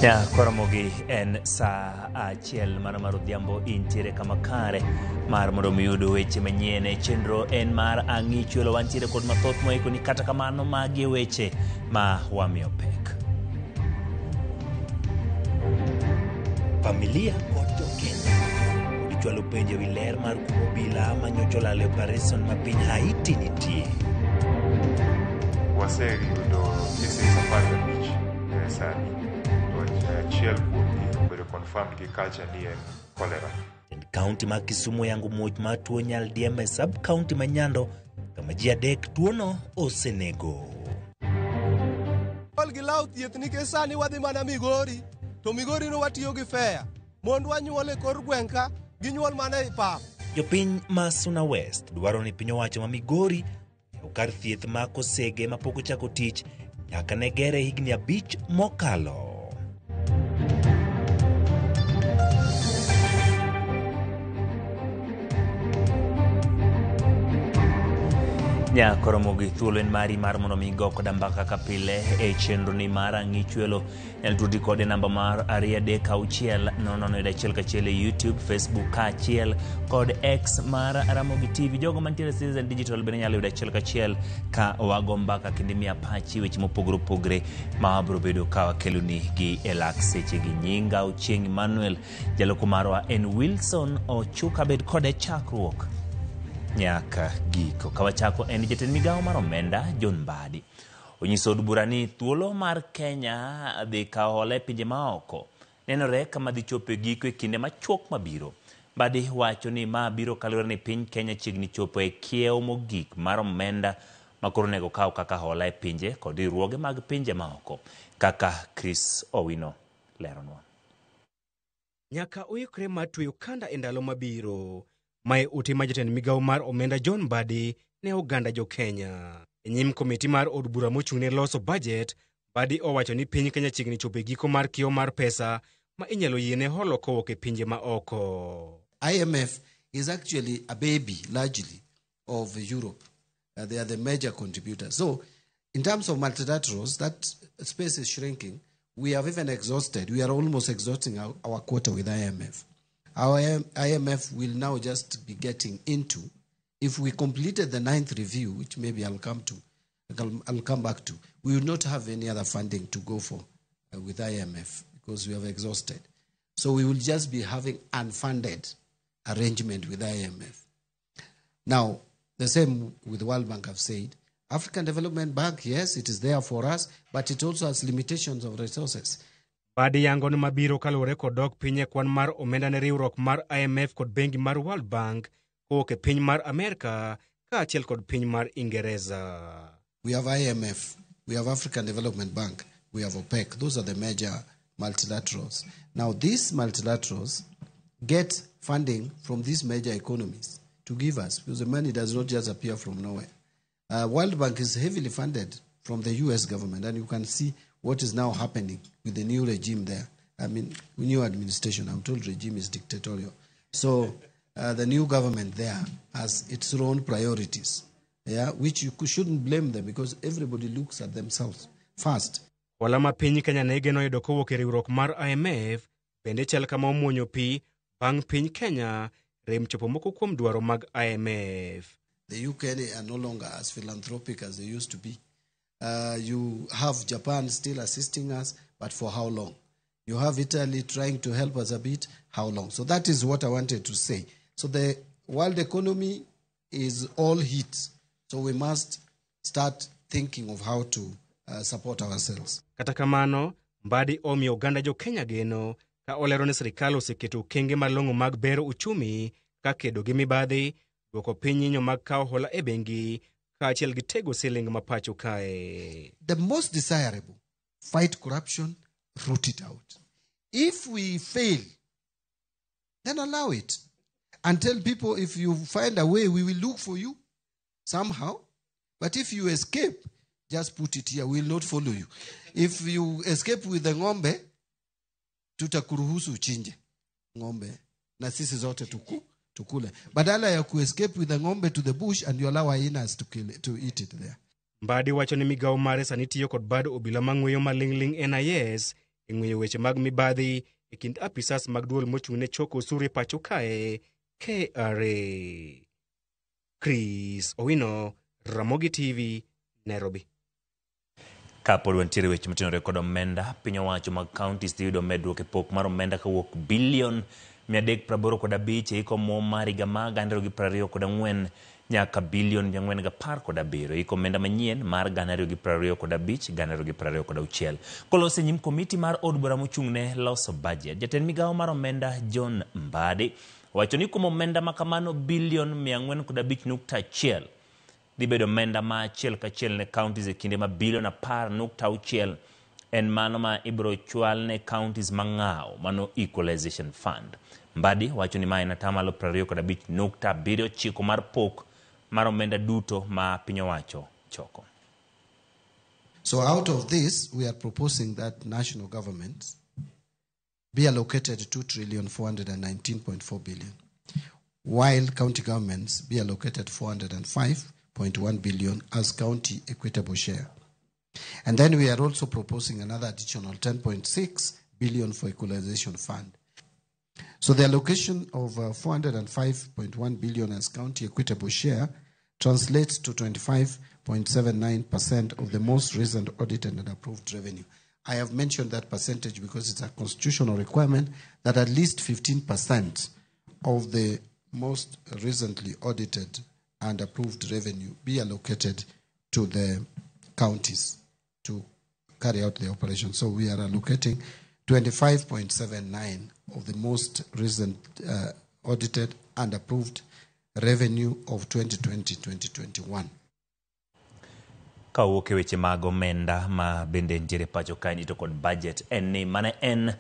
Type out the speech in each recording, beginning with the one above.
Ya, koromogi en saa achiel mano mar odhiambo intiere kama kare mar mondo mi yud weche manyien e chenro en mar ang'i chwelo wantiere kod mathoth moikoni kata kamano magi e weche ma wamiyo pek. Familia kod jo-Kenya pod chwalo penjo e wi ler mar kuma obila ma nyocha olal e opereson ma piny Haiti nitie. Waseyudo cases 15 sani to achiel kuomgi obedo confirmed gi culture ni en cholera. Jatend kaunti ma Kisumu oyango muoch mar tuo nyaldiema e sub kaunti ma Nyando kama ji adek tuono osenego. Ol gi law thieth nikech sani wadhi mana Migori to Migori no watiyo gi fea. Mondwa nyuol e kor gweng' ka, ginyuol mana e pap. Jopiny ma Suna West dwaro ni piny owacho ma Migori oyaw kar thieth ma Kosege mapok ochako tich nyaka ne gere higni 5 mokalo. Nyakoromogi thuolo en mari mar mondo mi igo koda mbaka kaka pile e chenro ni mar Ang'i Chwelo. Nyalo tudri kode namba mar 236 001 kachiel e YouTube, Facebook kaachiel kod X mar Ramogi TV. Jogo mantiere Citizen Digital bende nyalo yudo achiel kachiel ka wago mbaka kendo imiya pachi weche mopogore opogore ma wabiro bedo ka wakeloni gi e lak sechegi. Nyinga Ochieng' Emmanuel, jaloko marwa en Wilson Ochuka, bed kode chakruok nyaka giko. Ka wachako en jatend migawo mar omenda John Mbadi onyiso od bura ni thuolo mar Kenya dhi kawo hola e pinje maoko nenore kama dhi chopo e giko e kinde machuok mabiro. Mbadi wacho ni ma biro kaluwore ni piny Kenya chiegni chopo e kiewo mogik mar omenda ma koro onego kaw kaka hola e pinje kod riwruoge mag pinje maoko kaka Chris Owino leronwa. Nyaka oikre mar tweyo kanda e ndalo mabiro. Mae ote ma jatend migawo mar omenda John Mbadi ne oganda jo Kenya. E nyim komiti mar od bura mochung' ne loso bajet, Mbadi owacho ni piny Kenya chiegni chopo e giko mar kiewo mar pesa ma inyalo yiene holo kowuok e pinje ma oko. IMF is actually a baby largely of Europe. They are the major contributors. So in terms of multilaterals, that space is shrinking. We have even exhausted, we are almost exhausting our quota with IMF. Our IMF will now just be getting into, if we completed the 9th review, which maybe I'll come back to, we will not have any other funding to go for with IMF because we have exhausted. So we will just be having unfunded arrangement with IMF. Now, the same with World Bank, I've said. African Development Bank, yes, it is there for us, but it also has limitations of resources. Mbadi yango ni mabiro kaluwore kod dok piny e kwan mar omenda ne riwruok mar IMF kod bengi mar World Bank kowuok e piny mar Amerka kaachiel kod piny mar Ingereza. We have IMF, we have African Development Bank, we have OPEC. Those are the major multilaterals. Now, these multilaterals get funding from these major economies to give us, because the money does not just appear from nowhere. World Bank is heavily funded from the US government, and you can see what is now happening with the new regime there. I mean, new administration. I'm told regime is dictatorial. So the new government there has its own priorities, yeah, which you shouldn't blame them, because everybody looks at themselves first. Hola ma piny Kenya ne geno yudo kowuok e riwruok mar IMF bende chal kama omuonyo pi bang' piny Kenya rem chopo moko kuom dwaro mag IMF. The UK are no longer as philanthropic as they used to be. You have Japan still assisting us, but for how long? You have Italy trying to help us a bit, how long? So that is what I wanted to say. So the world economy is all hit. So we must start thinking of how to support ourselves. Kata kamano, Mbadi omiyo oganda jo Kenya geno ka olero ni sirikal oseketo okenge malong'o mag bero uchumi ka kedo gi mibadhi, duoko piny nyinyo mag kawo hola e bengi kaachiel gi tego siling ma pacho kae. The most desirable, fight corruption, root it out. If we fail, then allow it. And tell people, if you find a way, we will look for you somehow. But if you escape, just put it here. We will not follow you. If you escape with the ng'ombe, tutakuruhusu uchinje ng'ombe na sisi zote tukule. Badala ya ku escape with the ng'ombe to the bush and you allow hyenas to kill it, to eat it there. Mbadi wacho ni migawo mare sani tiyo kod bad obila mang'weyo maling'ling' NIS e ng'weyo weche mag mibadhi e kind apisas mag duol mochung' ne choko osuru e pacho kae KRA. Chris Owino, Ramogi TV, Nairobi. Kapod wantiere weche motenore kod omenda, piny owacho mag counties dhi yudo medruok e pok mar omenda kawuok bilion 385 e hik omuom mar higa mar 2024 nyaka bilion 417 e hik omenda manyien mar 2025 2026. Koloso e nyim komiti mar od bura mochung' ne loso budget, jatend migawo mar omenda John Mbadi owacho ni kuom omenda makamano bilion 405.1 dhi bedo omenda ma achiel kachiel ne counties e kinde ma bilion 10.6 en mano ma ibiro chwal ne counties mang'aw, mano Equalization Fund. Mbadi wacho ni ma en atamalo 25.79 mar pok mar omenda duto ma piny owacho choko. So out of this, we are proposing that national government be allocated 2 trillion 419.4 billion, while county governments be allocated 405.1 billion as county equitable share. And then we are also proposing another additional 10.6 billion for equalization fund. So the allocation of 405.1 billion as county equitable share translates to 25.79% of the most recent audited and approved revenue. I have mentioned that percentage because it's a constitutional requirement that at least 15% of the most recently audited and approved revenue be allocated to the counties to carry out the operation. So we are allocating 25.79 of the most recent audited and approved revenue of 2020-2021. Kawuok e weche mag omenda ma bende nitiere pacho kaendi to kod budget en ni mane en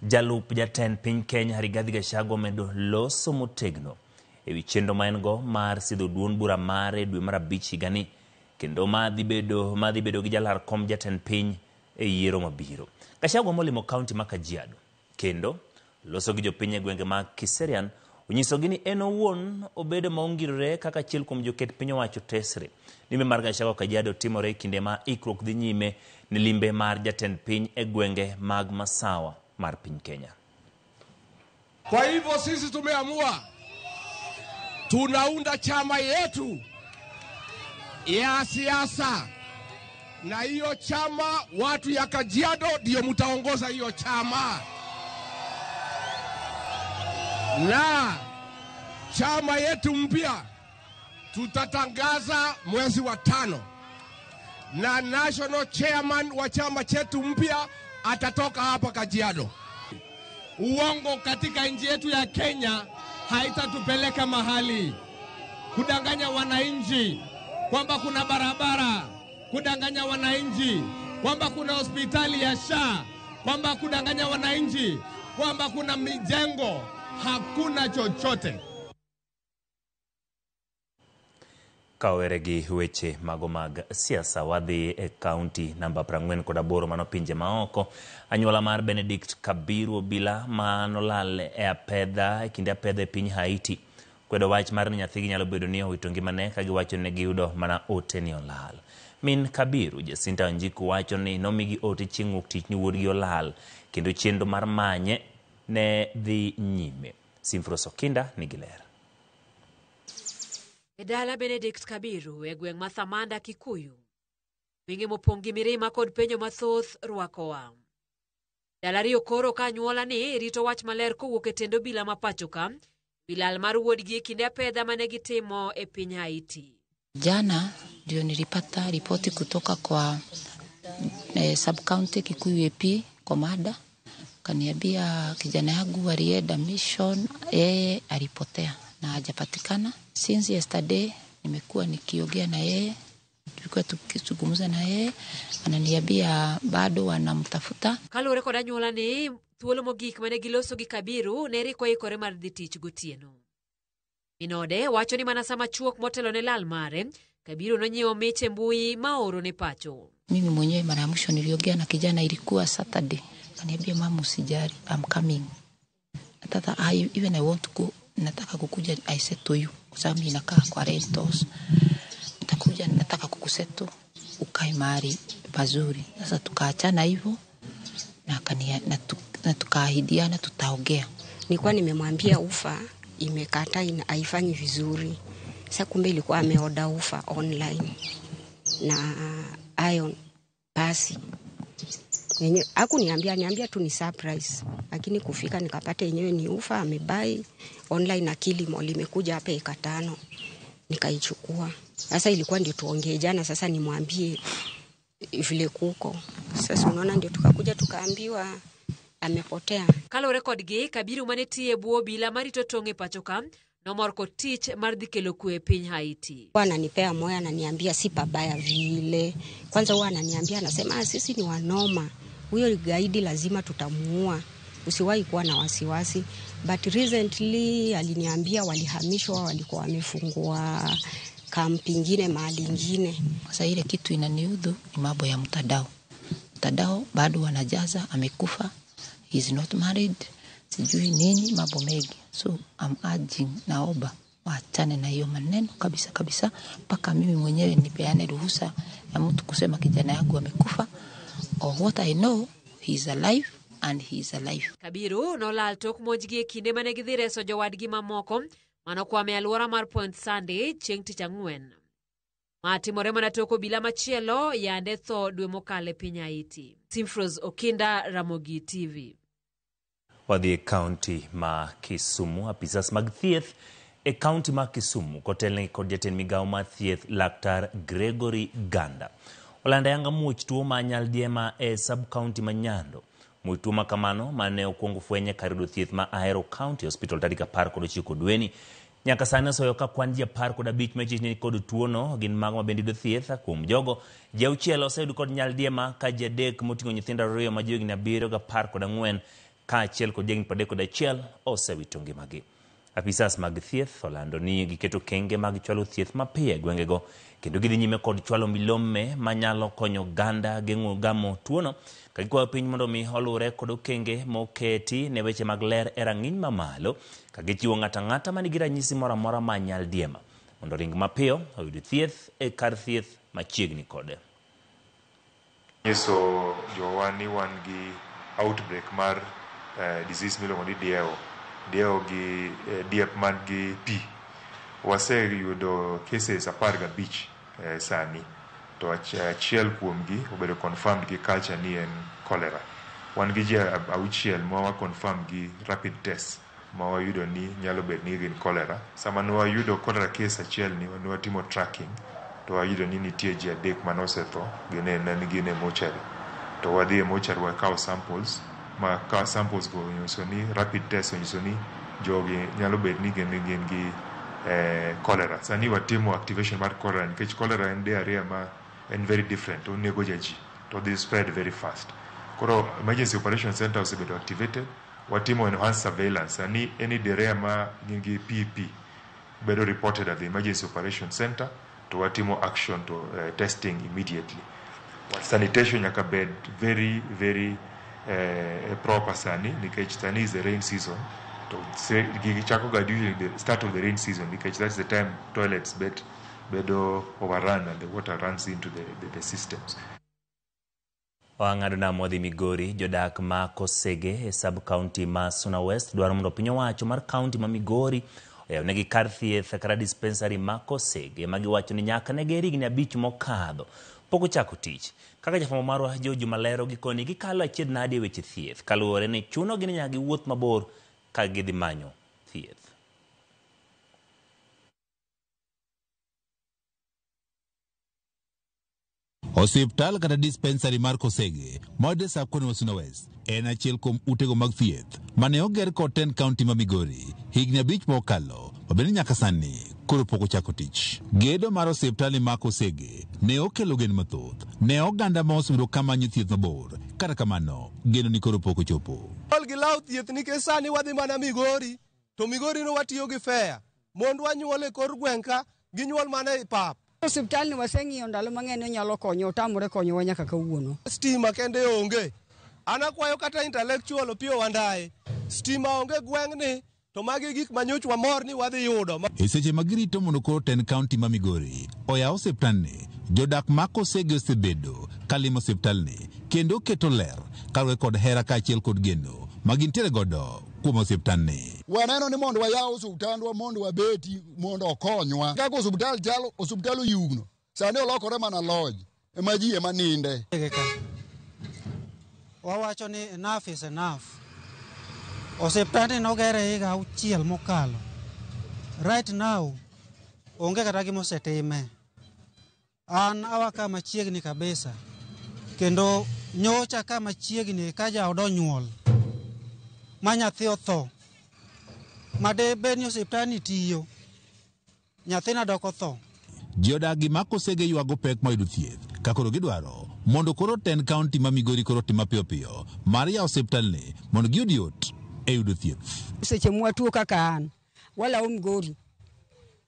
jalup jatend piny Kenya Rigathi Gachagua omedo loso motegno ewi chenro ma en go mar sidho duond bura mare dwe mar abich higani kendo ma dhi bedo gi jalar kom jatend piny e yiero mabiro. Gachagua molimo kaunti ma Kajiado kendo loso gi jopiny e gwenge mag Kiserian onyisogi ni en owuon obedo maongirore kaka achiel kuom joket piny owacho tesre. Limbe mar Gachagua Kajiado timore e kinde ma ikruok dhi nyime ne limbe mar jatend piny e gwenge mag Masawa mar piny Kenya. Kwa hivyo sisi tumeamua tunaunda chama yetu ya siasa, na hiyo chama watu ya Kajiado ndio mtaongoza hiyo chama. Na chama yetu mpya tutatangaza mwezi wa 5, na national chairman wa chama chetu mpya atatoka hapa Kajiado. Uongo katika nchi yetu ya Kenya haitatupeleka mahali. Kudanganya wananchi kwamba kuna barabara, kudanganya wananchi kwamba kuna hospitali ya SHA, kwamba kudanganya wananchi kwamba kuna mijengo, hakuna chochote. Kawere gi weche mago mag siasa wadhi e kaunti namba 48 mano pinje maoko. Anyuola mar Benedict Kabiru Obila manolal e apedha e kinde apedha e piny Haiti kwedo wach mar ni nyathigi nyalo bedo ni owito ngimane ka giwacho ni giyudo mana ote ni olal. Min Kabiru Jacinta Wanjiku wacho ni nomigi ote chieng' wuok tich ni wuodgi olal kendo chenro mar manye ne dhi nyime. Simfros Okinda nigi ler. E dala Benedict Kabiru e gweng' ma Thamanda Kikuyu, winge mopong' gi mirima kod penjo mathoth rwakowa. Dala ariyo koro ka anyuola ni rito wach maler kowuok e tend obila ma pacho ka, bilal mar wuodgi e kinde apedha mane gitimo e piny Haiti. Jana ndio nilipata ripoti kutoka kwa sub county Kikuyu AP Komanda, kaniambia kijana yangu alienda mission, yeye alipotea na hajapatikana. Since yesterday nimekuwa nikiongea na yeye, tulikuwa tukizungumza na yeye, ananiambia bado wanamtafuta. Kaluwore kod anyuola ni thuolo mogik mane giloso gi Kabiru ne riko ikore mar dhi tich gotieno. Minode wacho ni mana sama chuok motelo ne lal mare, Kabiru nonyiewo mich e mbui ma ooro ne pacho. Mimi mwenyewe mara ya mwisho niliongea na kijana ilikuwa Saturday. Akaniambia mama usijali, I'm coming. Tata, even I want to go, nataka kukuja I said to you kwa sababu mimi nakaa kwa rentals. Nitakuja, nataka kukuseto ukae mahali pazuri. Sasa tukaachana hivyo na akania, na tukaahidiana tutaongea. Nilikuwa nimemwambia ufa imekata haifanyi vizuri. Sasa kumbe ilikuwa ameorder ufa online na iron pasi. Yenyewe hakuniambia, niambia tu ni surprise. Lakini kufika nikapata yenyewe ni ufa amebuy online na Kilimall imekuja hapa eka 5. Nikaichukua. Sasa ilikuwa ndio tuongee jana, sasa nimwambie vile kuko. Sasa unaona ndio tukakuja tukaambiwa amepotea. Kaluwore kodgi, Kabiru mane tiyo e bwo obila marito tong' e pacho ka nomor kod tich mar dhi kelo kwe e piny Haiti. Huwa ananipea moyo, ananiambia si pabaya vile. Kwanza huwa ananiambia, anasema sisi ni wanoma, huyo gaidi lazima tutamuua, usiwahi kuwa na wasiwasi. But recently aliniambia walihamishwa, walikuwa wamefungua kampi ingine mahali ingine. Sasa ile kitu inaniudhu ni mambo ya mtandao. Mtandao bado wanajaza amekufa, he is not married, sijui nini, mambo mengi. So I'm urging, naomba waachane na hiyo maneno kabisa kabisa, mpaka mimi mwenyewe nipeane ruhusa ya mtu kusema kijana yangu amekufa. Or what I know, he is alive and he is alive. Kabiru nolal tok monjgi e kinde mane gidhi reso jowadgi mamoko manokwamo e alwora mar Point Sunday chieng' tich ang'wen. Ma timore mana tok obila machielo yande tho dwe mokalo e piny Haiti. Simfros Okinda, Ramogi TV. Wadhi e kaunti ma Kisumu. Apisas mag thieth e kaunti ma Kisumu kotelnegi kod jatend migawo mar thieth Laktar Gregory Ganda olando ayanga muoch tuo ma nyaldiema e sub county ma Nyando. Muoch tuo ma kamano mane okwongo fwenye kar yudo thieth ma Ahero County Hospital tarik 19 dweni. Nyaka sani oseyo ka kwan ji 15 machich ni kod tuono gin mago ma bende yudo thieth. Kuom jogo, ji 6 oseyud kod nyaldiema ka ji 3 moting'o nyithindo 2 ma johigni 7 gi 14 kaachiel kod jahigni 31 osewito ngimagi. Apisas mag thieth olando ni giketo kenge mag chwalo thieth mapiyo e gwengego kendo gidhi nyime kod chwalo milome manyalo konyo oganda geng'o gamo tuono ka gikwayo piny mondo mi oluwre kod okenge moketi ne weche mag ler e rang'iny mamalo ka gichiwo ng'ato ang'ata manigi ranyisi moro amora ma nyaldiema mondo ring mapiyo oyud thieth e kar thieth machiegni kode. Nyiso jowa ni wan gi outbreak mar disease miluongo ni diewo. Diewo gi diep man gi pi. Waseyudo cases 15 sani, to achiel kuomgi obedo confirmed gi culture ni en cholera. Wan gi ji 6 ma wa confirm gi rapid test ma wayudo ni nyalo bet ni gin cholera. Sama ne wayudo cholera case achiel ni ne watimo tracking to wayudo ni nitie ji 3 mane osetho, gin e mochari. To wadhi e mochari wakawo samples, ma ka samples go onyiso ni rapid test onyiso ni jogi nyalo bet ni gin gi cholera. Sani watimo activation mar cholera nikech cholera en diarrhea ma en very different, onego ji to they spread very fast. Koro emergency operation center osebedo activated, watimo enhanced surveillance. Sani any diarrhea ma gin gi PP bedo reported at the emergency operation center to watimo action to testing immediately. Sanitation nyaka bed very very proper sani nikech sani is the rain season. To gichako ga during the start of the rain season nikech that's the time toilets bedo overrun and the water runs into the systems. Wang'ado nam wadhi Migori. Jodak ma Kosege e sub county ma Suna West dwaro mondo piny owacho mar county ma Migori oyawnegi kar thieth kata dispensary ma Kosege ma giwacho ni nyaka ne ger higni 5 mokadho pok ochako tich. Kaka jafwambo marwa George Malero gikoni gikalo achiedh nade e weche thieth kaluwore ni chunogi ni nyaka giwuoth mabor ka gidhi manyo thieth. Osiptal kata dispensary mar Kosege mayudore sub county ma Suna West en achiel kuom utego mag thieth mane oger kod tend county ma Migori higni 5 mokalo mabende nyaka sani koro pok ochako tich. Gedo mar osiptal ma Kosege ne okelo geno mathoth ne oganda ma osebedo ka manyo thieth mabor. Kata kamano, geno ni koro pok ochopo. Ol gi law thieth nikech sani wadhi mana Migori, to Migori no watiyo gi fare. Mond wanyuol e kor gweng' ka, ginyuol mana e pap. Osiptal ni waseng'iyo ndalo mang'eny onyalo konyo, otamore konyowa nyaka kawuono. Stima kende onge. An akwayo kata intellectual Opiyo Wandayi, stima onge gweng'ni, to magi gik manyoch wamor ni wadhi yudo. E seche ma girito mondo koro tend county ma Migori oyaw osiptalni, jodak ma Kosege osebedo kalimo osiptalni kendo keto ler kaluwore kod hera kaachiel kod geno ma gintiere godo kuom osiptandni. Waneno ni mondo wayaw osuptandwa mondo wabeti mondo okonywa. Kaka osuptal chalo, osuptal oyugno. Sani olokore mana lodge ema ji ema ninde. Wawacho ni enough is enough. Osiptandni nogere higa auchiel mokalo. Right now, onge kata gima osetime. An awa ka machiegni kabisa. Kendo nyocha ka machiegni ka jaoda onyuol ma nyathi otho ma de bed ni osiptandni tiyo nyathina dok otho. Jodak gi ma Kosege ywago pek mar yudo thieth ka koro gidwaro mondo koro tend kaunti ma Migori koro otim mapiyo piyo mar yawo osiptalni mondo giyud yot e yudo thieth. Seche mwatuo kaka an, walawo Migori.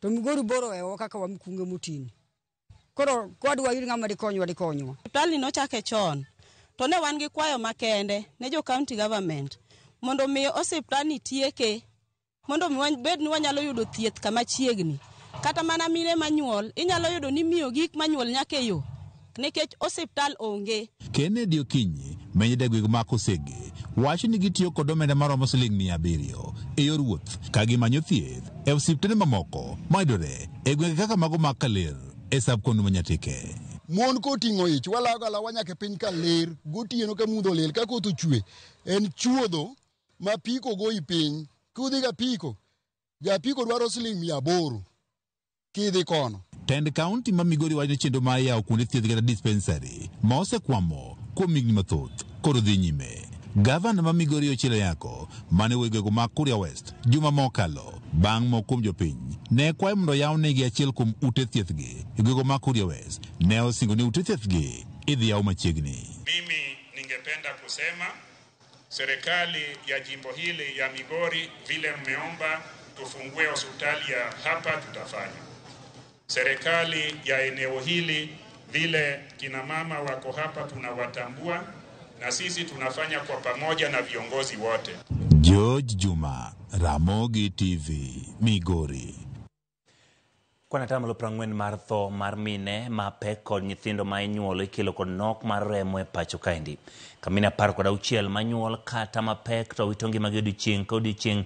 To Migori bor ohewowa kaka wamkunge motini. Koro kwadwa yud ng'ama dikonywa dikonywa. Osiptalni nochake chon, to ne wan gi kwayo makende ne jo county government mondo mi osiptalni tieke mondo mi wabed ni wanyalo yudo thieth kama chiegni. Kata mana mine manyuol, inyalo yudo ni miyo gik manyuol nyaka e yo nikech osiptal onge. Kennedy Okinyi, meja e gweng' ma Kosege, wacho ni gitiyo kod omenda maromo siling 700 e yor wuoth ka gimanyo thieth e osiptende mamoko mayudore e gwenge kaka mago mag Kaler e sub-county ma Nyatike. Mon koting'o ich walago alawa nyaka e piny Kaler gotieno ka mudho olil ka koth ochwe en chuodho ma piko goyi piny. Kudhi ga piko, japiko dwaro siling 800 kidhi kono. Tend kaunti ma Migori wacho ni chenro mar yawo kuonde thieth kata dispensary ma osekwamo kuom higni mathoth koro dhi nyime. Gavana ma Migori Ochilo Ayako mane owuoyo e gwenge mag Kuria West juma mokalo bang' moko kuom jopiny ne kwayo mondo oyawnegi achiel kuom ute thiethgi e gwenge mag Kuria West ne osingo ni ute thiethgi idhi yaw machiegni. Mimi ningependa kusema serikali ya jimbo hili ya Migori, vile mmeomba tufungue hospitali ya hapa, tutafanya. Serikali ya eneo hili, vile kina mama wako hapa tunawatambua, na sisi tunafanya kwa pamoja na viongozi wote. George Juma, Ramogi TV, Migori. Kwan atamalo 40 mar tho mar mine mapek kod nyithindo ma inyuolo ikelo kod nok mar remo e pacho kaendi. Ka mine 16 manyuol kata mapek to wito ngimagi odiochieng' ka odiochieng'.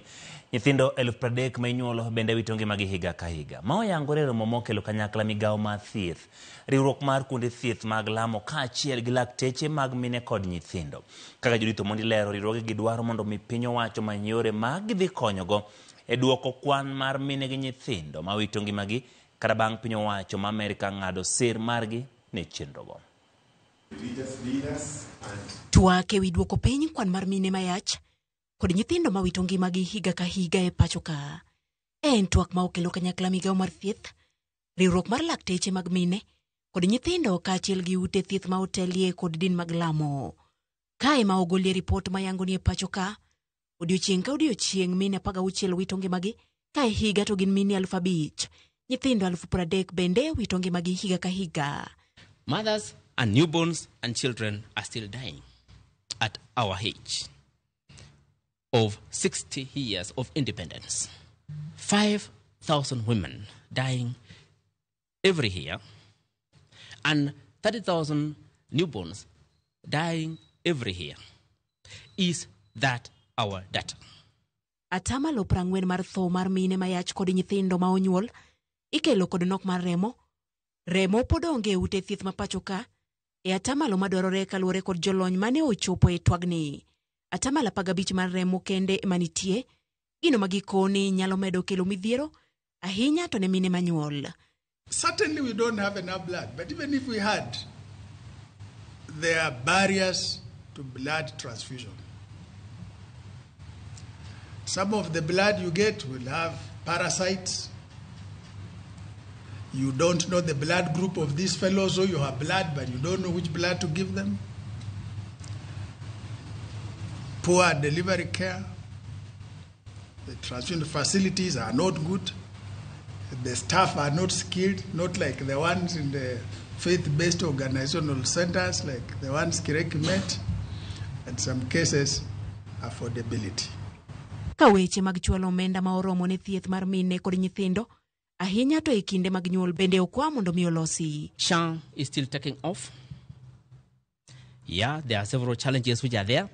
Nyithindo 30,000 ma inyuolo bende wito ngimagi higa ka higa. Ma oyangore e romo mokelo kanyakla migawo mar thieth, riwruok mar kuonde thieth mag lamo kaachiel gi lakteche mag mine kod nyithindo. Kaka Judith Omondi lero, riwruogegi dwaro mondo mi piny owacho omany yore ma gidhi konyogo e duoko kwan mar mine gi nyithindo ma wito ngimagi kata bang' piny owacho ma Amerka ng'ado sir margi ne chenrogo. Twak ewi duoko piny kwan mar mine mayach kod nyithindo ma wito ngimagi higa ka higa e pacho ka. En twak ma okelo kanyakla migawo mar thieth, riwruok mar lakteche mag mine kod nyithindo kaachiel gi ute thieth ma otelie kod din mag lamo. Kae ma ogolie ripot mayango ni e pacho ka, odiochieng' ka odiochieng' mine 16 wito ngimagi ka e higa to gin mine 5,000. Nyithindo 30,000 bende wito ngimagi higa ka higa. Mothers and newborns and children are still dying at our age of 60 years of independence. 5,000 women dying every year and 30,000 newborns dying every year. Is that our data? Atamalo 40 mar tho mar mine mayach kod nyithindo ma onyuol ikelo kod nok mar remo. Remo pod onge e ute thieth ma pacho ka e atamalo madwarore kaluwore kod jolony mane ochopo e twagni. Atamalo 15 mar remo kende ema nitie, gino ma gikoni nyalo medo kelo midhiero ahinya to ne mine manyuol. Certainly we don't have enough blood, but even if we had, there are barriers to blood transfusion. Some of the blood you get will have parasites. You don't know the blood group of these fellows, so you have blood, but you don't know which blood to give them. Poor delivery care. The transfusion facilities are not good. The staff are not skilled, not like the ones in the faith-based organizational centers, like the ones Kireki met. In some cases, affordability. Ka weche mag chwalo omenda ma oromo ne thieth mar mine kod nyithindo, ahinya to e kinde mag nyuol bende okwa mondo mi olosi. SHA is still taking off. Yeah, there are several challenges which are there.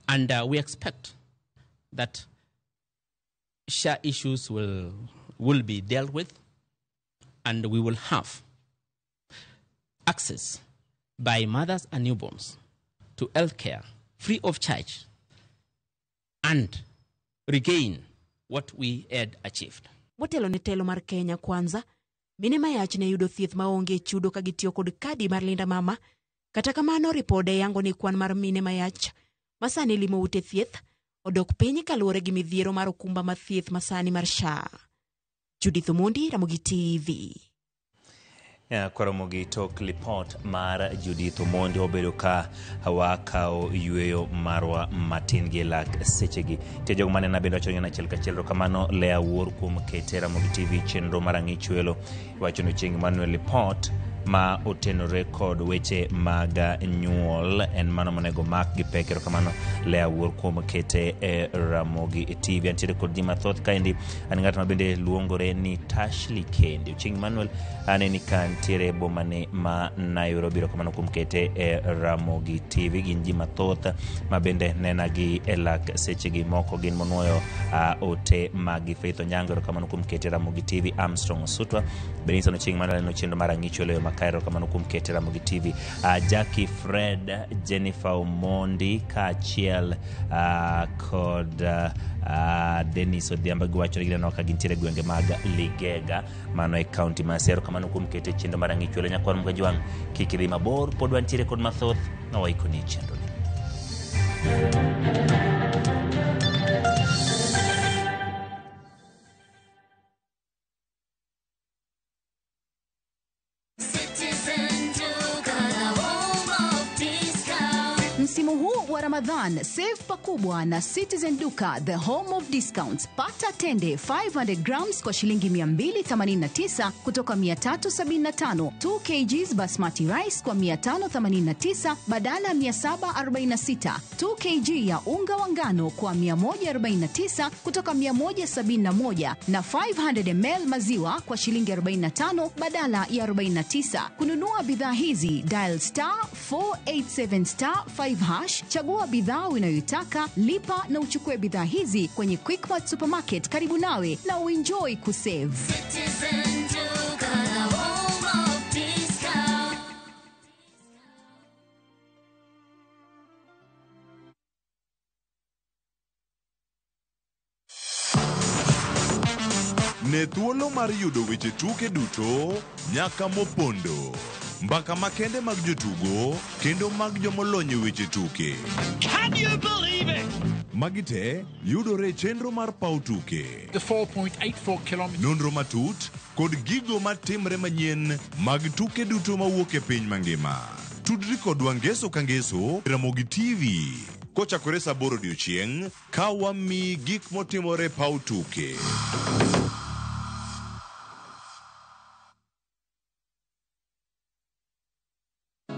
And we expect that SHA issues will be dealt with, and we will have access by mothers and newborns to healthcare free of charge and regain what we had achieved. Motelo ne telo mar Kenya Kwanza, mine mayach ne yudo thieth maonge chudo ka gitiyo kod kadi mar Linda Mama. Kata kamano, ripode yango ni kwan mar mine mayach masani limo ute thieth odok piny kaluwore gi midhiero mar okumba mar thieth masani mar SHA. Judith Omondi, Ramogi TV. Koromo gi tok lipot mar Judith Omondi obedo ka wakawo yueyo marwa matin gi lak sechegi. Nitie jogo manena bende wacho ni achiel kachiel erokamano Lea Wuor kuom kete Ramogi TV chenro mar Ang'ich Welo. Iwacho ni Ochieng' Emmanuel lipot ma otenore kod weche mag nyuol en mano monego mak gi pek. Erokamano Lea Wuor kuom kete e Ramogi TV. Antiere kod ji mathoth kaendi. An ng'at ma bende luongore ni Tashley Kendi. Ochieng' Emmanuel aneni ka ntiere e bomane ma Nairobi. Erokamano kuom kete e Ramogi TV. Gin ji mathoth ma bende nena gi e lak sechegi. Moko gin monuoyo ote mag Faith Onyango. Erokamano kuom kete Ramogi TV. Armstrong Osutwa Benison Ochieng' Emmanuel neno chenro mar Ang'ich Welo yo makare. Erokamano kuom kete Ramogi TV. Jackie Fred, Jennifer Omondi kaachiel kod Dennis Odhiambo giwacho ni gineno ka gintiere e gwenge mag Ligega mano e kaunti ma Siaya. Erokamano kuom kete chenro mar Ang'ich Welo. Nyakwar Mkajwang' kik idhi mabor, pod wantiere kod mathoth ma waikoni e chenro ni. Msimu huu wa Ramadhan, save pakubwa na Citizen Duka, the home of discounts. Pata tende 500 grams kwa shilingi 289 kutoka 375, 2 kgs basmati rice kwa 589 badala 746, 2 kg ya unga wa ngano kwa 149 kutoka 171 na 500 ml maziwa kwa shilingi 45 badala ya 49. Kununua bidhaa hizi, dial star 487 star 5 hash, chagua bidhaa unayoitaka, lipa na uchukue bidhaa hizi kwenye Quickmart Supermarket karibu nawe na uenjoy kusave. Citizen Duka, the home of discount. Ne thuolo mar yudo weche tuke duto nyaka mopondo. Mbaka makende mag jotugo kendo mag jomolony e weche tuke. Can you believe it? Magi te yudore e chenro mar paw tuke. The 4.84 kilometers. Nonro matut kod gigo matimre manyien mag tuke duto mawuok e piny mangima. Tudri kodwa ngeso ka ngeso Ramogi TV kochakore saa 8 odiochieng' ka wamiyi gik motimore e paw tuke.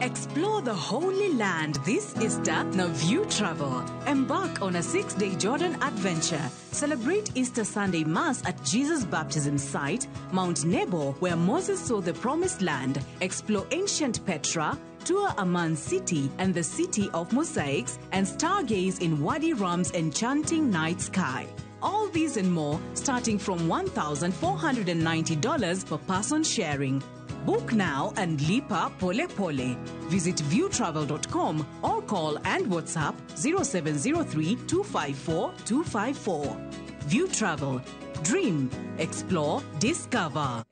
Explore the Holy Land this Easter na View Travel. Embark on a 6-day Jordan adventure. Celebrate Easter Sunday Mass at Jesus' baptism site, Mount Nebo, where Moses saw the Promised Land. Explore ancient Petra, tour Amman City and the City of Mosaics, and stargaze in Wadi Rum's enchanting night sky. All these and more starting from $1,490 per person sharing. Book now and lipa pole pole. Visit viewtravel.com or call and WhatsApp 0703 254 254. View Travel. Dream, explore, discover.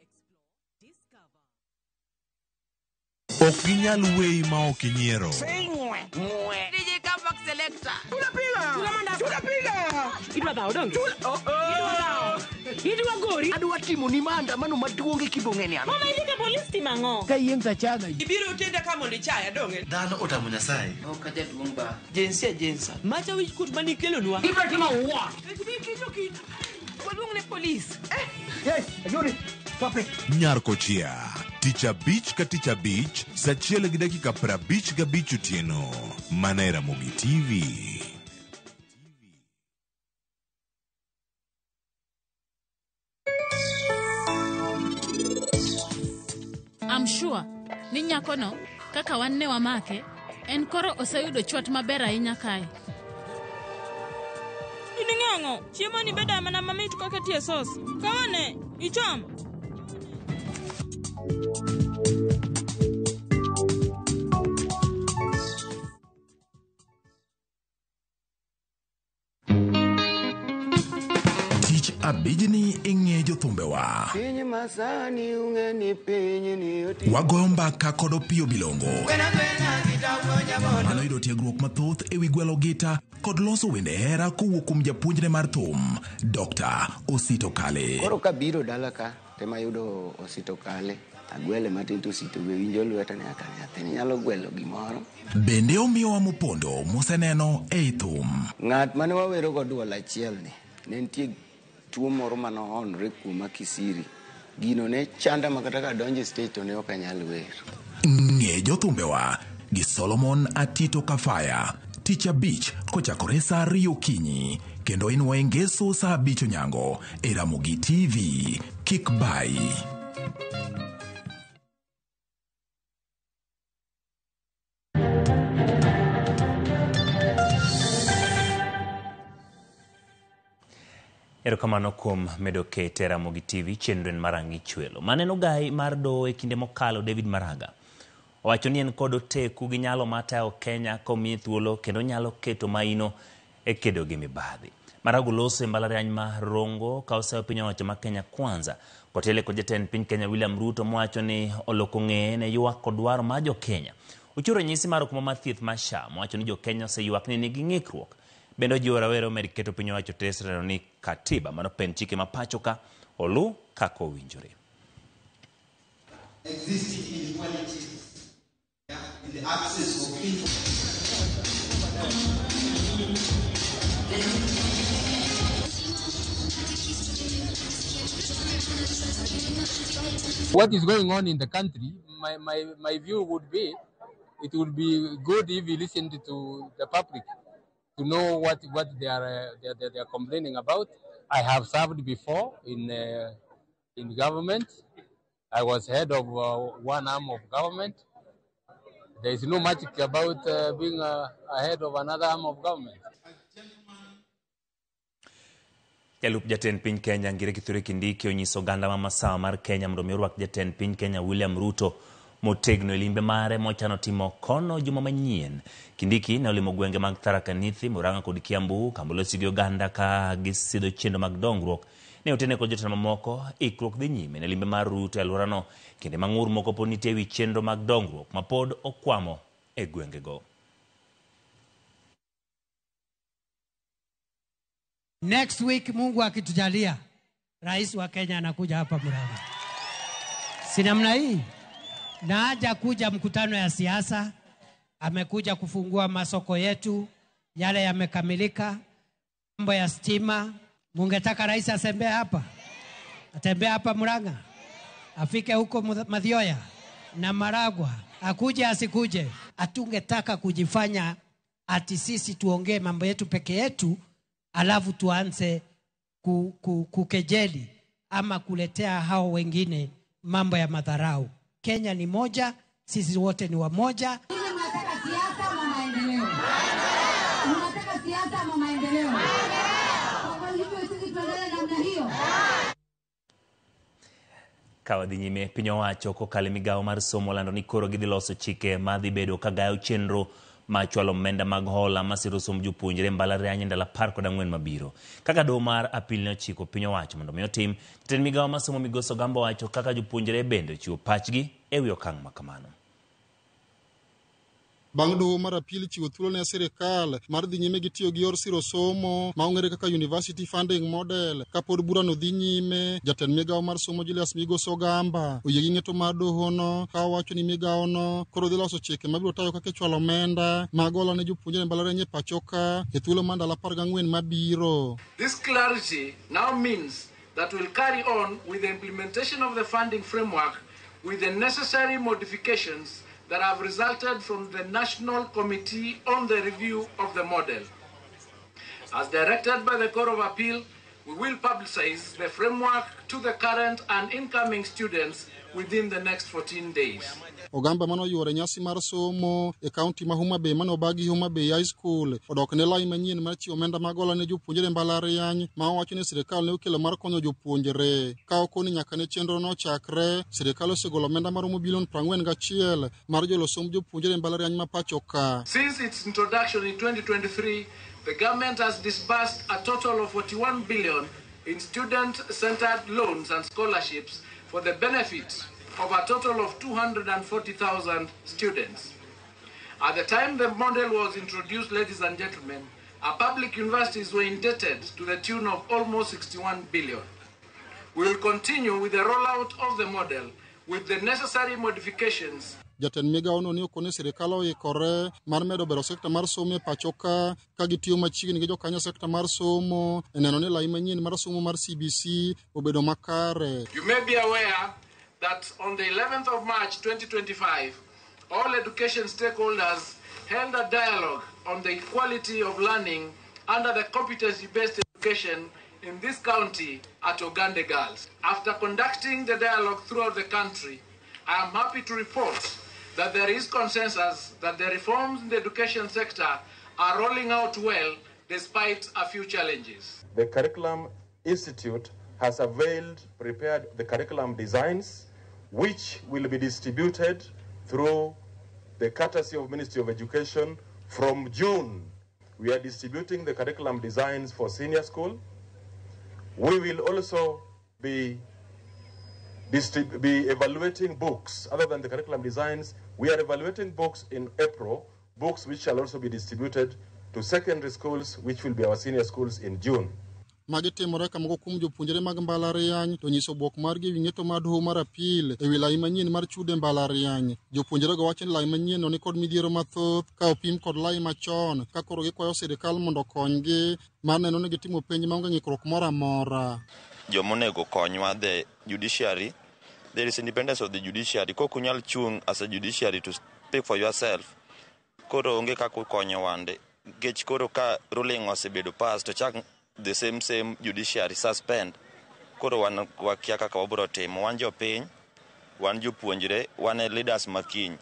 Ok ginyal weyi ma ok inyiero. DJ Comeback Selector. Idwa gori. Adwa timo ni maandamano maduong' e Kibong'e ni an. Mama idhi ka polis timo ang'o? Ka yieng' tachaga. Ibiro tenda ka mondo ichaya dong'e. Dhano otamo Nyasaye. Ok ajaduong' ba. Jinsia jinsa. Macha wich kuot manikelonwa. Ibiro timo what? Waluong ne polis. Yes, Ayuri. Stop it. Nyar Kochia. Tich abich ka tich abich, saa 1:55 otieno. Mana e Ramogi TV. I'm sure ni nyakono Kaka wan ne wamake, en koro oseyudo chwat maber ahinya kae. In ing'ang'o, chiemo ni bedo mana mamit koketie sos. Kawane, icham. Tich abijni ing'e jothumbewa. Piny masani ung'e ni piny ni oti. Wagoyo mbaka kod Opiyo Bilongo. Mano yudo tiegruok mathoth ewi gwelo gita kod loso wende hera kowuok kuom japuonjne mar thum, Dr. Osito Kale. Koro kabiro dala ka tema yudo Osito Kale. Agwele matin to Osito be winjo lweta ni aka nyathini nyalo gwelo gimoro. Bende omiyowa mopondo moseneno ei thum. Ng'at mane wawero go duol achiel ni ne nitie tuo moro mane oonre kuoma kisiri. Gino ne chanda ma kata kadonjo e stage to ne ok anyal wer. Ng'e jothumbewa gi Solomon Atito Kafaya. Tich abich kochakore saa 2 okinyi kendo inwoye ngeso saa 5 onyango e Ramogi TV. Kik bayi. Erokamano kuom medo kete Ramogi TV chenro en mar Ang'i Chwelo. Maneno gai mar doho e kinde mokalo David Maraga owacho ni en kod oteku gi nyalo mar tayo Kenya komiye thuolo kendo nyalo keto maino e kedo gi mibadhi. Maraga oloso e mbalariany ma Rongo ka oseyo piny owacho ma Kenya Kwanza kotele kod jatend piny Kenya William Ruto mowacho ni oloko ng'eye ne ywak kod dwaro mar jo Kenya. Ochiwo ranyisi mar okumba mar thieth mar SHA mowacho ni jo Kenya oseywak ni nigi ng'ikruok. Bende ojiwo rawere omed keto piny owacho tes neno ni katiba mano pend chike ma pacho ka olu kaka owinjore. Existing inequalities, in the absence of info. What is going on in the country, my view would be, it would be good if you listened to the public to know what they are complaining about. I have served before in government. I was head of one arm of government. There is no magic about being a head of another arm of government. Jalup jatend piny Kenya Ngire Kithure Kindiki onyiso oganda ma masawa mar Kenya mondo mi orwak jatend piny Kenya William Ruto motegno e limbe mare mochano timo kono juma manyien. Kindiki ne olimo gwenge mag Tharaka Nithi, Murang'a kod Kiambu kamolosi gi oganda ka gisidho chenro mag dongruok. Ne otene kod jotelo mamoko ikruok dhi nyime ne limbe mar Ruto e alworano kinde ma ng'ur moko pod nitie ewi chenro mag dongruok ma pod okwamo e gwengego. Next week Mungu akitujalia, Rais wa Kenya anakuja hapa Murang'a. Si namna hii? Na haja kuja mkutano ya siasa, amekuja kufungua masoko yetu, yale yamekamilika, mambo ya stima. Mungetaka rais asembee hapa? Atembee hapa Murang'a? Afike huko Mathioya na Maragwa, akuje asikuje? Hatungetaka kujifanya ati sisi tuongee mambo yetu peke yetu, alafu tuanze kukejeli ama kuletea hao wengine mambo ya madharau. Kenya ni moja, sisi wote ni wamoja. Unataka siasa ama maendeleo? Unataka siasa ama maendeleo? Kwa hivyo sisi tuendelee namna hiyo. Kawadhi nyime piny owacho kokalo e migawo mar somo lando ni koro gidhi loso chike madhi bedo kagayo chenro ma chwalo omenda mag hola masiro somb jopuonjre mbalariany e ndalo 14 mabiro. Kaka doho mar apil ne ochiko piny owacho mondo mi otim, jatend migawo mar somo Migosi Ogamba owacho kaka jopuonjre bende ochiwo pachgi ewi okang' ma kamano. Bang' doho mar apil chiwo thuolo ne sirikal mar dhi nyime gi tiyo gi yor siro somo ma ong'ere kaka University Funding Model. Kapod burano dhi nyime, jatend migawo mar somo Julius Migos Ogamba oyie gi ng'eto mar dohono ka owacho ni migawono koro dhi loso chike mabiro tayo kaka ichwalo omenda mag hola ne jopuonjre mbalariany e pacho ka e thuolo mar ndalo 14 mabiro. This clarity now means that we'll carry on with the implementation of the funding framework with the necessary modifications that have resulted from the National Committee on the Review of the Model. As directed by the Court of Appeal, We will publicize the framework to the current and incoming students within the next 14 days. Ogamba mane oyuoro e nyasi mar somo e kaunti ma Homa Bay mane obagi Homa Bay High School odok ne lai manyien mar chiwo omenda mag hola ne jopuonjre e mbalariany ma owacho ni sirikal ne okelo mar konyo jopuonjre. Ka okoni nyaka ne chenro no chakre, sirikal osegolo omenda maromo bilion 41 mar jolo somb jopuonjre e mbalariany ma pacho ka. Since its introduction in 2023, the government has disbursed a total of 41 billion in student-centered loans and scholarships for the benefit of a total of 240,000 students. At the time the model was introduced, ladies and gentlemen, our public universities were indebted to the tune of almost 61 billion. We will continue with the rollout of the model with the necessary modifications. Jatend migawo no ne okone sirikal oikore mar medo bero sekta mar somo e pacho ka ka gitiyo machiegni gi jokanyo sekta mar somo e neno ni lai manyien mar somo mar CBC obedo makare. You may be aware that on the 11th of March 2025, all education stakeholders held a dialogue on the equality of learning under the competency-based education in this county at Ogande Girls. After conducting the dialogue throughout the country, I am happy to report that there is consensus that the reforms in the education sector are rolling out well despite a few challenges. The Curriculum Institute has prepared the curriculum designs, which will be distributed through the courtesy of Ministry of Education from June. We are distributing the curriculum designs for senior school. We will also be evaluating books. Other than the curriculum designs, we are evaluating books in April, books which shall also be distributed to secondary schools, which will be our senior schools in June. Magi timore ka moko kuom jopuonjre mag mbalariany to nyiso bwok margi ewi ng'eto mar doho mar apil ewi lai manyien mar chudo e mbalariany. Jopuonjrego wacho ni lai manyien no nikod midhiero mathoth ka opim kod lai machon ka koro gikwayo sirikal mondo okonygi mar neno ni gitimo penj maonge ng'ikruok moro amora. Joma onego konywa, the judiciary, there is independence of the judiciary. Kok unyal chung' as a judiciary to speak for yourself, koro onge kaka ukonyo wande. Nikech koro ka ruling osebedo pass to chak the same judiciary suspend. Koro wan wakia kaka wabiro timo. Wan jopiny, wan jopuonjre, wan e leaders makiny.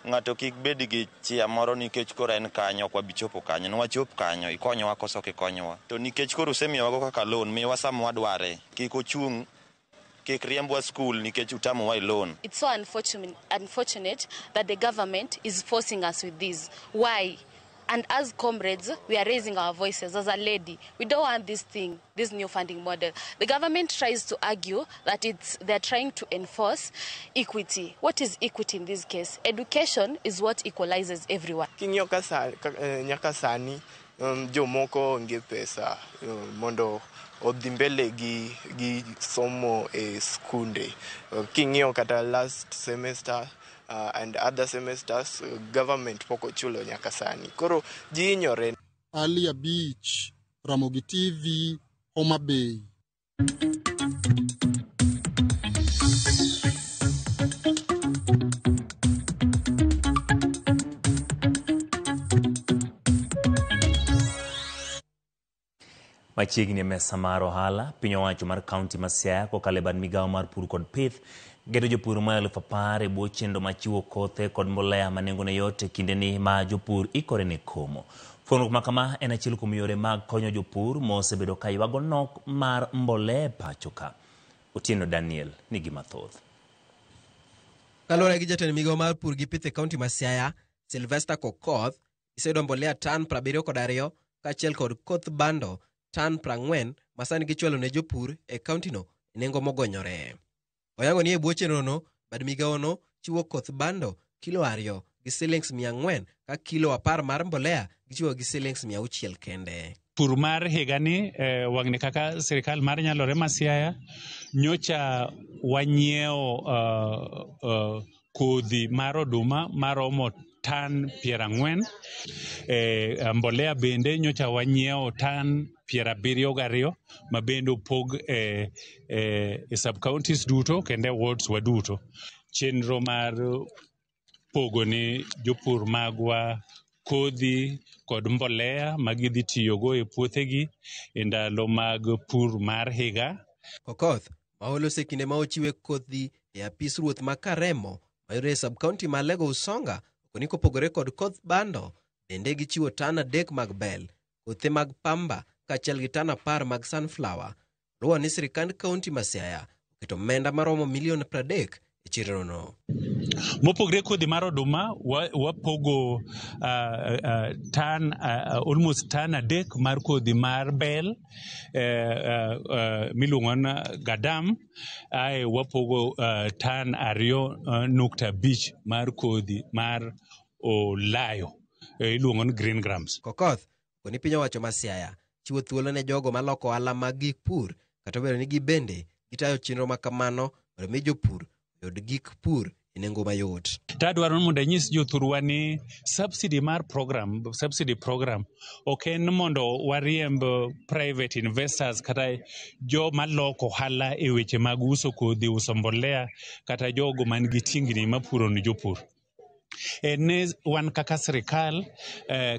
Ng'ato kik bed gi chia moro nikech koro en kanyo, ok wabi chopo kanyo. Nwachop kanyo, ikonyowa koso ok ikonyowa. To nikech koro usemiyowago kaka loan, miwa sama wadware. Kik ochung', kik riembwa school nikech utamowa e loan. It's so unfortunate that the government is forcing us with this. Why? And as comrades, we are raising our voices. As a lady, we don't want this thing, this new funding model. The government tries to argue that they're trying to enforce equity. What is equity in this case? Education is what equalizes everyone. King'iyo nyaka sani, jomoko onge pesa mondo odhi mbele gi somo e skunde. King'iyo kata last semester and other semesters, government pok ochulo nyaka sani. Koro ji hinyore. Ali Abich, Ramogi TV, Homa Bay. Machiegni e mesa mar ohala, piny owacho mar kaunti ma Siaya kokalo e bad migawo mar pur kod pith geto jopur ma 10,000 e bwo chenro mar chiwo kothe kod mbolea ma nengone yot e kindeni ma jopur ikore ne komo. Fwenruok ma kama en achiel kuom yore mag konyo jopur mosebedo ka ywago nok mar mbolea e pacho ka. Otieno Daniel nigi mathoth. Kaluwore gi jatend migawo mar pur gi pith e kaunti ma Siaya, Sylvester Kokoth, giseyudo mbolea tan 72 kaachiel kod koth bando tan 40 ma sani gichwalo ne jopur e kauntino e nengo mogonyore. Oyango ni e bwo chenrono, bad migawono chiwo koth bando kilo 2 gi silings 400 ka kilo 10 mar mbolea gichiwo gi silings 600 kende. Pur mar higani wang'ni kaka sirikal mar nyalore ma Siaya nyocha wanyiewo kodhi mar oduma maromo tan 40, mbolea bende nyocha wanyiewo tan 72 ma bende opog e sub counties duto kendo e wards wa duto. Chenro mar pogo ni jopur magwa kodhi kod mbolea ma gidhi tiyogo e puothegi e ndalo mag pur mar higa. Kokoth ma oloso e kinde ma ochiwe kodhi e apis ruoth ma Karemo mayudore e sub-county ma Alego Usonga okoni kopogore kod koth bando, bende gichiwo tan 3 mag bel, kothe mag pamba kaachiel gi tan 10 mag sunflower. Luwo ni sirikand kaunti ma Siaya oketo omenda maromo milion 30 e chenrono. Mopogre kodhi mar oduma, wapogo tan almost tan 3 mar kodhi mar bel miluongo ni gadam, ae wapogo tan 2.5 mar kodhi mar olayo iluongo ni green grams. Kokoth okoni piny owacho ma Siaya chiwo thuolo ne jogo maloko ohala mag gik pur kata obedo ni gibende gitayo chenro ma kamano mondo mi jopur oyud gik pur e nengo mayot. Tadwaro ni mondo anyis jothurwa ni subsidy mar program, subsidy program ok en mondo wariemb private investors kata joma loko ohala e weche mag uso kodhi, uso mbolea kata jogo man gi tingni mapuro ne jopur. En ni wan kaka sirikal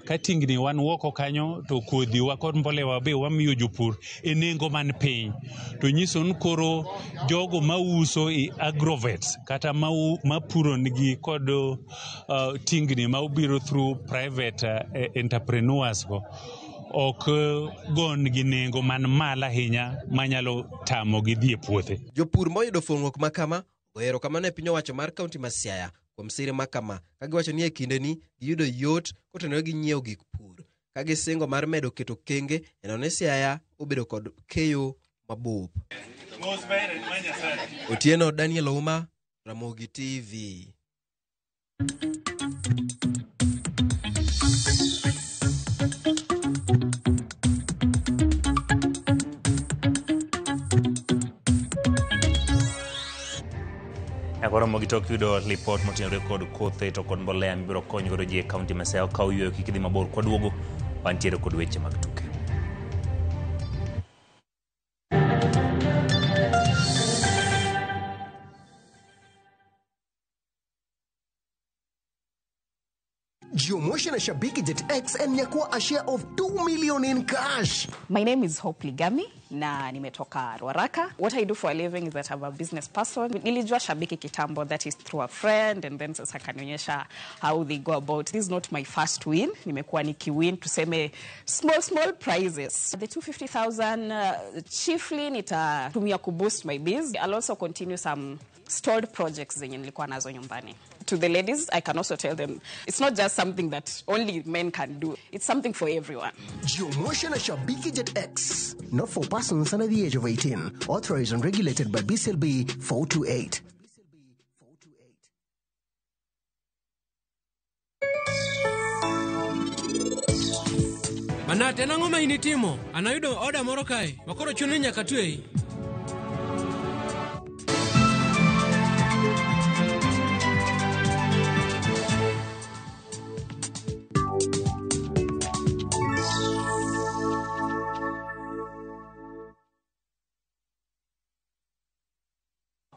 ka tingni wan woko kanyo to kodhi wa kod mbolea wa be wamiyo jopur e nengo man piny. To nyiso ni koro jogo mauso e agrovets kata mapuro nigi kod tingni ma obiro through private entrepreneurs go ok gon gi nengo man malo ahinya manyalo tamogi dhi e puothe. Jopur moyudo fweng'ruok ma kama ohero kamano e piny owacho mar kaunti ma Siaya kuom sire ma kama ka giwacho ni e kindeni giyudo yot kotenore gi nyiewo gik pur ka gisingo mar medo keto kenge e neno ni Siaya obedo kod keyo mabup. Otieno Daniel Ouma, Ramogi TV. Nyakoromo gi tok yudo lipot motenore kod kothe to kod mbolea mibiro kony godo ji e kaunti ma Siaya. Okaw yweyo kik idhi mabor kwaduogo wantiere kod weche mag tuke. Jiomotion na Shabiki Jet X and nyakua a share of 2 million in cash. My name is Hope Ligami na nimetoka Ruaraka. What I do for a living is that I'm a business person. Nilijua Shabiki kitambo, that is through a friend, and then sasa kanionyesha how they go about. This is not my first win. Nimekuwa nikiwin tuseme small small prizes. The 250,000 chiefly nitatumia kuboost my biz. I'll also continue some stalled projects zenye nilikuwa nazo nyumbani. To the ladies, I can also tell them it's not just something that only men can do. It's something for everyone. Jiomotion na Shabiki Jet X. Not for persons under the age of 18. Authorized and regulated by BCLB 428. Manate en ang'o ma in itimo? An ayudo oda moro kae, ma koro chuno ni nyaka atweyi.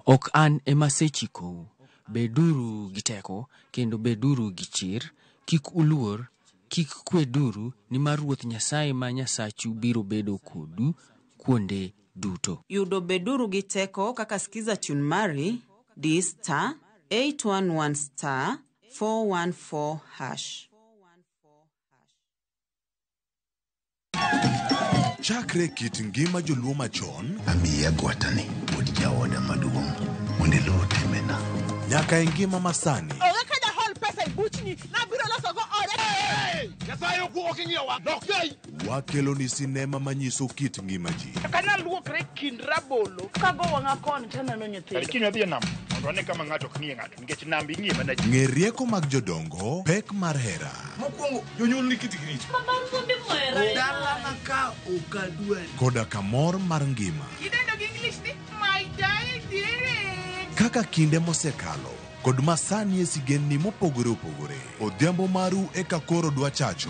Ok an ema asechikou. Beduru gi teko kendo beduru gi chir. Kik uluor, kik kweduru, nimar Ruoth Nyasaye ma Nyasachu biro bedo kodu kuonde duto. Yudo beduru gi teko kaka skiza tune mari di star 811 star 414 hash. Chakre kit ngima joluo machon, Amiyi agwatani wuod jaoda maduong' mondo iluw timbena. nyaka e ngima masani, Onge ka jahol pesa e buchni, nabiro losogo ode. Nyasaye ok ing'iyowa, dok jai. wakelo ni sinema manyiso kit ngima ji. Kana luokre kind rabolo, kago wang'a koni taneno nyithindo. Kiny wadhi e nam mondo wane kama ng'ato ok ng'iye ng'ato nikech nam ing'iye mana ji. Ng'e rieko mag jodongo, pek mar hera, Mokwongo jonyuol ni kitgi richo. Dalana ka ok adwari. koda kamor mar ngima. Idendo gi English ni my darling. Kaka kinde mosekalo kod masani e sigendni mopogore opogore. Odhiambo maru eka koro dwa chacho.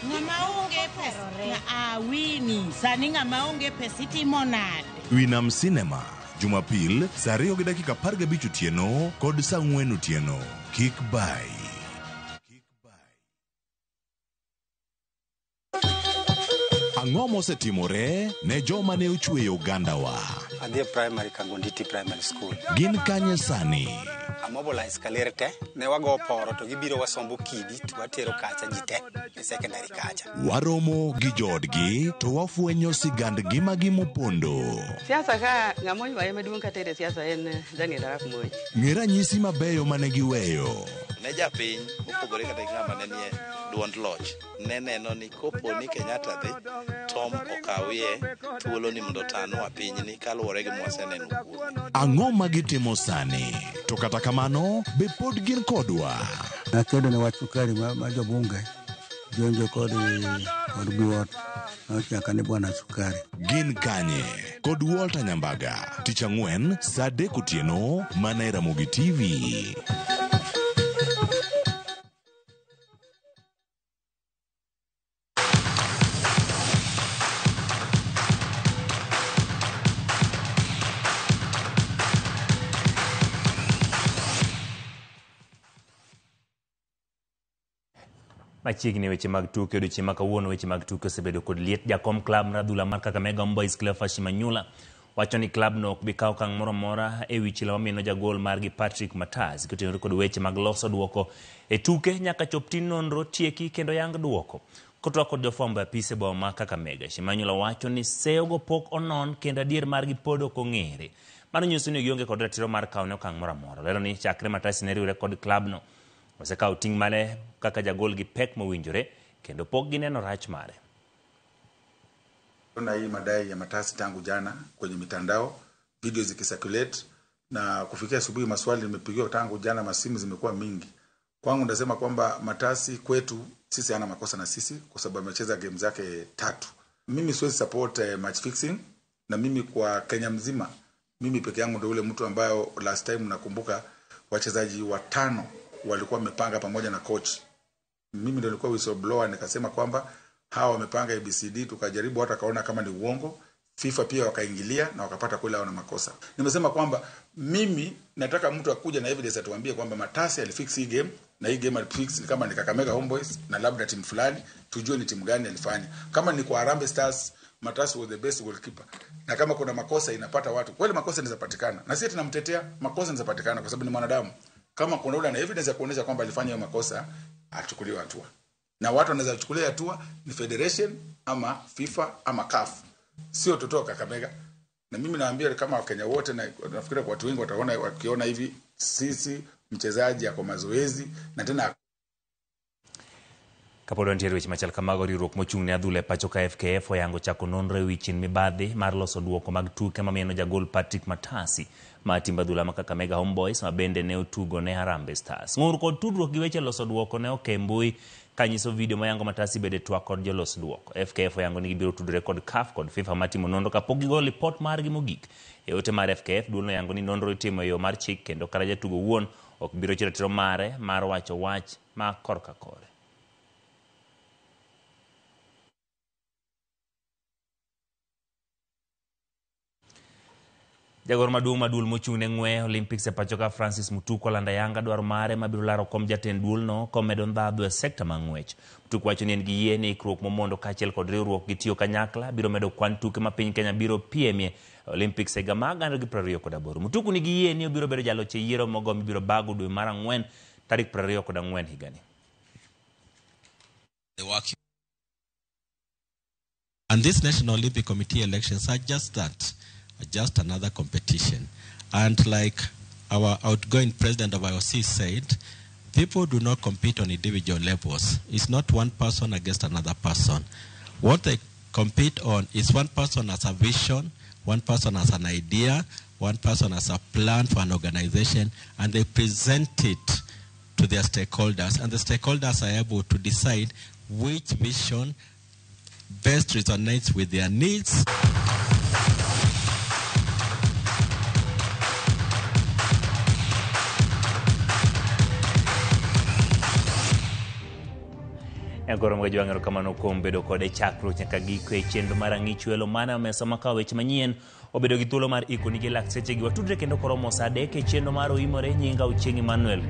Ng'ama onge pesa awini sani ng'ama onge pesa itimo nade? Winam Cinema, Jumapil, saa 2:15 otieno kod saa 4 otieno. Kik bai. Ang'o mosetimore ne joma ne ochweyo ogandawa? Adhi e primary Kangonditi Primary School. Gin kanye sani? Amobilize kaler te, ne wago poro to gibiro wasombo kidi to watero kacha ji te e secondary kacha. Waromo gi joodgi to wafwenyo sigand ngimagi mopondo. Siasa ka ng'ama oywaye maduong' katere siasa en Daniel Arap Moi. Ng'e ranyisi mabeyo mane giweyo. Ne japiny mopogore kata gi ng'ama ne nie duond loch ne neno ni kopo ni Kenyatta dhi Tom okawie thuolo ni mondo otanwa pinyni kaluwore gi mwaseneno kuome. Ang'o ma gitimo sani? To kata kamano, be pod gin kodwa? Nakedo ne wach sukari ma jobunge jonjo kod biwot nochaka ni bwana sukari. Gin kanye? Kod Walter Nyambaga, tich ang'wen saa 3 otieno mana e Ramogi TV. Machiegni weche mag tuke odiochieng' ma kawuono, weche mag tuke osebedo kod liet. Jakom klab mar adhula mar Kakamega Homeboyz Cleophas Shimanyula wacho ni klabno ok bi kawo okang' moro amora e wi chila mamino jagol margi Patrick Matasi kotenore kod weche mag loso duoko e tuke nyaka chop tim nonro tieki kendo yang duoko. Kotwak kod jofwambo e apise boma ma Kakamega, Shimanyula wacho ni seyogo pok onon kendo adier margi pod ok ong'ere. Mano nyiso ni gionge kod ratiro mar kawo ne okang' moro amora. Olero ni chakre Matasi ne riwre kod klabno, osekawo ting' mare kaka jagol gi pek mowinjore kendo pok gineno rach mare. Ona hii madai ya Matasi tangu jana kwenye mitandao, video zikisirculate, na kufikia asubuhi maswali nimepigiwa tangu jana, masimu zimekuwa mingi. Kwangu ndasema kwamba Matasi kwetu sisi hana makosa na sisi kwa sababu amecheza game zake 3. Mimi siwezi support match fixing, na mimi kwa Kenya mzima mimi peke yangu ndio ule mtu ambayo last time nakumbuka wachezaji 5 walikuwa wamepanga pamoja na coach. Mimi ndio nilikuwa whistleblower, nikasema kwamba hawa wamepanga ABCD, tukajaribu hata kaona kama ni uongo. FIFA pia wakaingilia na wakapata kweli hao na makosa. Nimesema kwamba mimi nataka mtu akuja na evidence atuambie kwamba Matasi alifix hii game na hii game alifix kama ni Kakamega Homeboyz na labda timu fulani, tujue ni timu gani alifanya. Kama ni kwa Harambee Stars, Matasi was the best goalkeeper. Na kama kuna makosa inapata watu, kweli makosa yanapatikana. Na sisi tunamtetea, makosa yanapatikana kwa sababu ni mwanadamu. Kama kuna yule ana evidence ya kuonyesha kwamba alifanya hiyo makosa, achukuliwe hatua. Na watu wanaweza kuchukulia hatua ni federation ama FIFA ama CAF. Sio tutoka Kakamega. Na mimi naambia kama Wakenya wote, na nafikiri kwa watu wengi wataona wakiona hivi, sisi mchezaji ako mazoezi na tena. Kapod wantiere weche machal kamago, riwruok mochung' ne adhula e pacho ka FKF oyango chako nonro e wi chien mibadhi mar loso duoko mag tuke mamieno jagol Patrick Matasi ma timb adhula ma Kakamega Homeboyz ma bende ne otugo ne Harambee Stars. Ng'ur kod tudruok gi weche loso duoko ne oke mbui kanyiso video mayango Matasi bede twak kod jolos duoko. FKF oyango ni gibiro tudore kod CAF kod FIFA matimo nonro kapok gigolo lipot margi mogik. E ote mar FKF, duolno yango ni nonro itimo e yo mar chik kendo kata jatugo wuon ok biro chiwo ratiro mare mar wacho wach ma korka kore. Jagoro maduong' ma duol mochung' ne ng'we Olympics e pacho ka Francis Mutuku olando ayanga dwaro mare mabiro laro kom jatend duolno komedo ndhadhu e sekta mar ng'wech. Mutuku wacho ni en gi yie ni ikruok momondo kaachiel kod riwruok gi tiyo kanyakla biro medo kwan tuke ma piny Kenya biro piemie Olympics e higa mar 2028. Mutuku nigi yie ni obiro bedo jaloch e yiero mogo mibiro bago dwe mar 4 tarik 24 higani. And this National Olympic Committee elections are just that. Just another competition. And like our outgoing president of IOC said, people do not compete on individual levels. It's not one person against another person. What they compete on is one person has a vision, one person has an idea, one person has a plan for an organization, and they present it to their stakeholders. And the stakeholders are able to decide which vision best resonates with their needs. Agoro mga jwang' erokamano kuom bedo kode chakruok nyaka giko e chenro mar Ang'ich Welo mane omesa makawo weche manyien obedo gi thuolo mar iko nigi lak sechegi. Watudre kendo koromo saa 3 e chenro mar Oimore. Nyinga Ochieng' Emmanuel,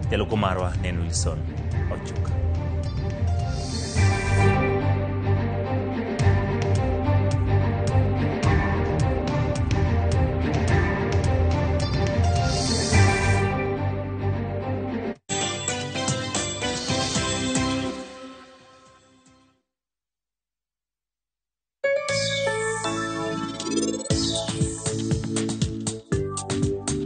jalupo marwa ne en Wilson Ochuka.